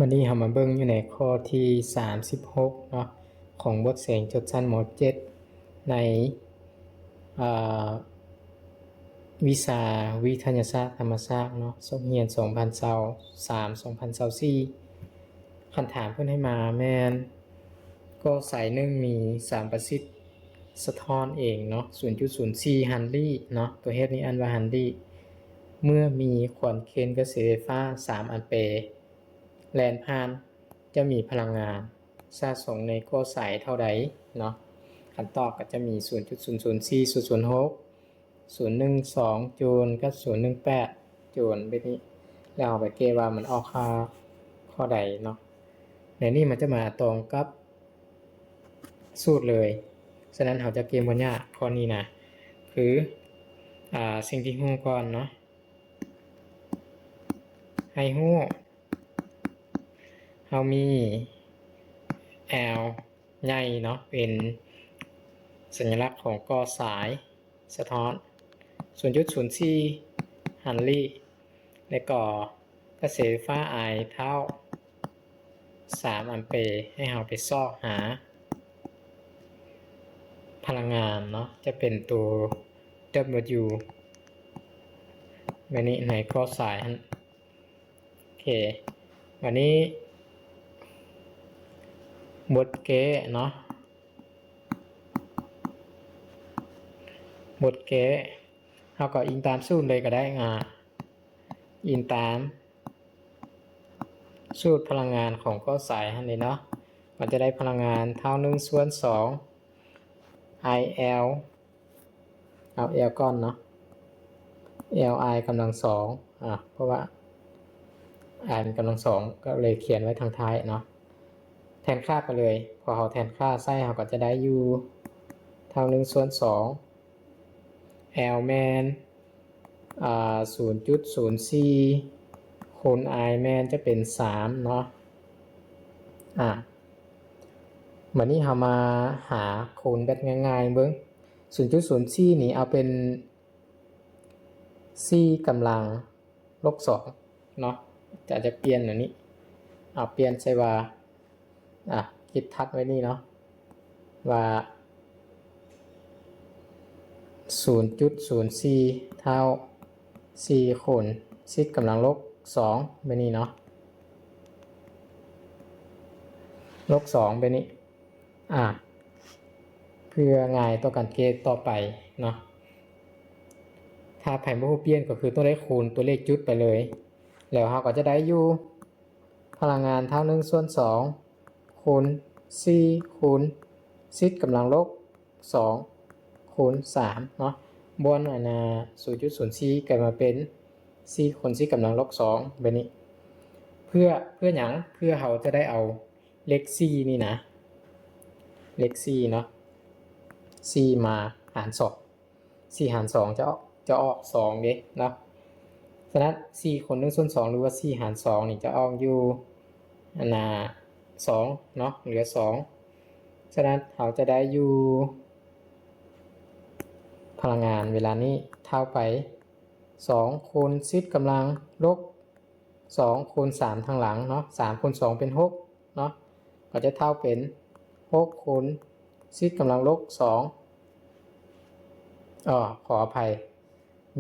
ວັນນີ້ເຮົາມາເບິ່ງຢູ່ໃນຂໍ້ທີສາມສິບຫົກເນາະ ຂອງບົດເສັງຈົບຊັ້ນ ມ.ເຈັດ ໃນ ເອີ ວິຊາວິທະຍາສາດທຳມະຊາດເນາະ ສົກຮຽນ ສອງພັນຊາວສາມ ສອງພັນຊາວສີ່. ຄຳຖາມເພິ່ນໃຫ້ມາແມ່ນ ກໍສາຍໜຶ່ງມີສາມປະສິດສະທ້ອນເອງເນາະ ສູນຈຸດສູນສີ່ຮັນລີເນາະ ຕົວເຮັດນີ້ອ່ານວ່າຮັນລີ ເມື່ອມີຂວັນເຄນກະແສໄຟຟ້າສາມອຳເປແລ່ນຜ່ານ ຈະມີພະລັງງານສະສົມໃນກໍສາຍເທົ່າໃດເນາະ? ຄຳຕອບກໍຈະມີ ສູນຈຸດສູນສູນສີ່ ສູນສູນຫົກ ສູນໜຶ່ງສອງ ຈູນ ກັບ ສູນໜຶ່ງແປດ ຈູນ ແບບນີ້ ແລ້ວເຮົາໄປແກ້ວ່າມັນອອກຄ່າຂໍ້ໃດເນາະ. ໃນນີ້ມັນຈະມາຕອງກັບສູດເລີຍ. ສະນັ້ນເຮົາຈະແກ້ບໍ່ຍາກຂໍ້ນີ້ນະ ຄື ອາ ສິ່ງທີ່ຮູ້ກ່ອນເນາະ ໃຫ້ຮູ້ ເຮົາມີ L ໃຫຍ່ເນາະ ເປັນສັນຍະລັກຂອງກໍສາຍສະທ້ອນ ສູນຈຸດສູນສີ່ຮັນລີ ແລະກໍກະແສໄຟຟ້າ I ເທົ່າສາມອຳເປ ໃຫ້ເຮົາໄປຊອກຫາພະລັງງານເນາະ ຈະເປັນໂຕ W ແບບນີ້ ໃນກໍສາຍຫັ້ນ. ໂອເຄ ບາດນີ້ບົດແກ້ເນາະ ບົດແກ້ ເຮົາກໍອີງຕາມສູດເລີຍກໍໄດ້ ອາ ອີງຕາມສູດພະລັງງານຂອງກໍສາຍຫັ້ນເດເນາະ ມັນຈະໄດ້ພະລັງງານເທົ່າໜຶ່ງສ່ວນສອງ I L ເອົາ L ກ່ອນເນາະ L I ກຳລັງສອງ ອາ ເພາະວ່າ I ມັນກຳລັງສອງ ກໍເລີຍຂຽນໄວ້ທາງທ້າຍເນາະ ແທນຄ່າໄປເລີຍ. ພໍເຮົາແທນຄ່າໃສ່ ເຮົາກໍຈະໄດ້ຢູ່ເທົ່າໜຶ່ງສ່ວນສອງ L ແມ່ນ ອາ ສູນຈຸດສູນສີ່ ຄູນ I ແມ່ນຈະເປັນສາມເນາະ. ອາ ບາດນີ້ເຮົາມາຫາຄູນແບບງ່າຍໆເບິ່ງ ສູນຈຸດສູນສີ່ນີ້ເອົາເປັນສີ່ກຳລັງລົບສອງເນາະ ຈະ ຈະປ່ຽນອັນນີ້ ເອົາ ປ່ຽນໃສ່ວ່າ ອາ ຄິດທັດໄວ້ນີ້ເນາະ ວ່າສູນຈຸດສູນສີ່ເທົ່າສີ່ຄູນສິບກຳລັງລົບສອງ ແບບນີ້ເນາະ ລົບສອງ ແບບນີ້ ອາ ເພື່ອງ່າຍຕໍ່ການແກ້ຕໍ່ໄປເນາະ. ຖ້າໃຜບໍ່ຮູ້ປ່ຽນ ກໍຄືຕ້ອງໄດ້ຄູນຕົວເລກຈຸດໄປເລີຍ ແລ້ວເຮົາກໍຈະໄດ້ຢູ່ພະລັງງານເທົ່າໜຶ່ງສ່ວນສອງ ຄູນສີ່ ຄູນສິບກຳລັງລົບສອງ ຄູນສາມເນາະ ບ່ອນອັນນ່າ ສູນຈຸດສູນສີ່ ກາຍມາເປັນສີ່ຄູນສິບກຳລັງລົບສອງ ແບບນີ້ ເພື່ອ ເພື່ອຫຍັງ? ເພື່ອເຮົາຈະໄດ້ເອົາເລກສີ່ນີ້ນະ ເລກສີ່ເນາະ ສີ່ມາຫານສອງ ສີ່ຫານສອງຈະອອກ ຈະອອກສອງເດ້ເນາະ. ສະນັ້ນ ສີ່ຄູນໜຶ່ງສ່ວນສອງ ຫຼືວ່າສີ່ຫານສອງນີ້ ຈະອອກຢູ່ ອັນນ່າ ສອງເນາະ ເຫຼືອສອງ. ສະນັ້ນ ເຮົາຈະໄດ້ຢູ່ພະລັງງານເວລານີ້ເທົ່າໄປ ສອງຄູນສິບກຳລັງລົບສອງຄູນສາມທາງຫຼັງເນາະ ສາມຄູນສອງເປັນຫົກເນາະ ກໍຈະເທົ່າເປັນຫົກຄູນສິບກຳລັງລົບສອງ ອໍ ຂໍອະໄພ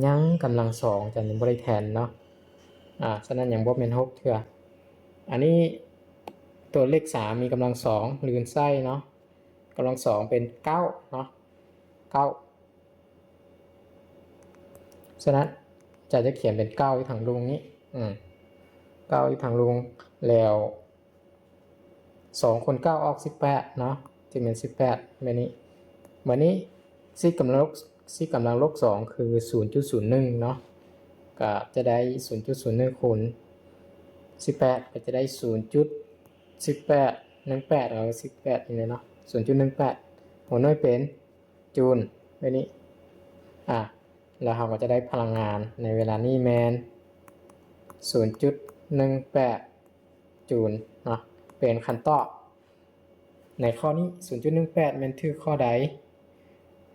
ຍັງກຳລັງສອງ ຈະຍັງບໍ່ໄດ້ແທນເນາະ ອາ ສະນັ້ນຍັງບໍ່ແມ່ນຫົກເທື່ອ. ອັນນີ້ຕົວເລກສາມມີກຳລັງສອງ ລືມໃສ່ເນາະ ກຳລັງສອງເປັນເກົ້າເນາະ ເກົ້າ ສະນັ້ນ ຈະ ຈະຂຽນເປັນເກົ້າຢູ່ທາງລຸ່ມນີ້ ອືມ ເກົ້າຢູ່ທາງລຸ່ມ ແລ້ວສອງຄູນເກົ້າອອກສິບແປດເນາະ ຈຶ່ງເປັນສິບແປດ ແບບນີ້. ບາດນີ້ສິບກຳລັງລົບ ສິບກຳລັງລົບສອງ ຄືສູນຈຸດສູນໜຶ່ງເນາະ ກໍຈະໄດ້ສູນຈຸດສູນໜຶ່ງຄູນສິບແປດ ກໍຈະໄດ້ສູນຈຸດສິບແປດໜຶ່ງແປດ ເອົາສິບແປດນີ້ເນາະ ສູນຈຸດໜຶ່ງແປດ ຫົວໜ່ວຍເປັນ ຈູນ ແບບນີ້ ອາ ແລ້ວເຮົາກໍຈະໄດ້ພະລັງງານໃນເວລານີ້ແມ່ນສູນຈຸດໜຶ່ງແປດຈູນເນາະ ເປັນຄຳຕອບໃນຂໍ້ນີ້. ສູນຈຸດໜຶ່ງແປດແມ່ນຖືກຂໍ້ໃດ?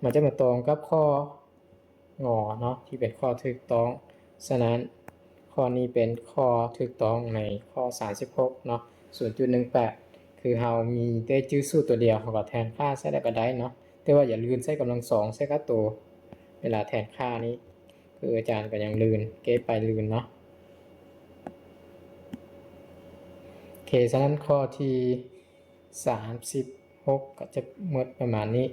ມັນຈະມາຕົງກັບຂໍ້ ງ ເນາະ ທີ່ເປັນຂໍ້ຖືກຕ້ອງ. ສະນັ້ນ ຂໍ້ນີ້ເປັນຂໍ້ຖືກຕ້ອງໃນຂໍ້ສາມສິບຫົກເນາະ ສູນຈຸດໜຶ່ງແປດ ຄືເຮົາມີແຕ່ຈື່ສູດຕົວດຽວ ເຮົາກໍແທນຄ່າໃສ່ແລ້ວກໍໄດ້ເນາະ ແຕ່ວ່າຢ່າລືມໃສ່ກຳລັງສອງໃສ່ກັບໂຕ ເວລາແທນຄ່ານີ້ ຄືອາຈານກໍຍັງລື່ນ ເກັບໄປລື່ນເນາະ. ໂອເຄ ສະນັ້ນຂໍ້ທີສາມສິບຫົກກໍຈະໝົດປະມານນີ້.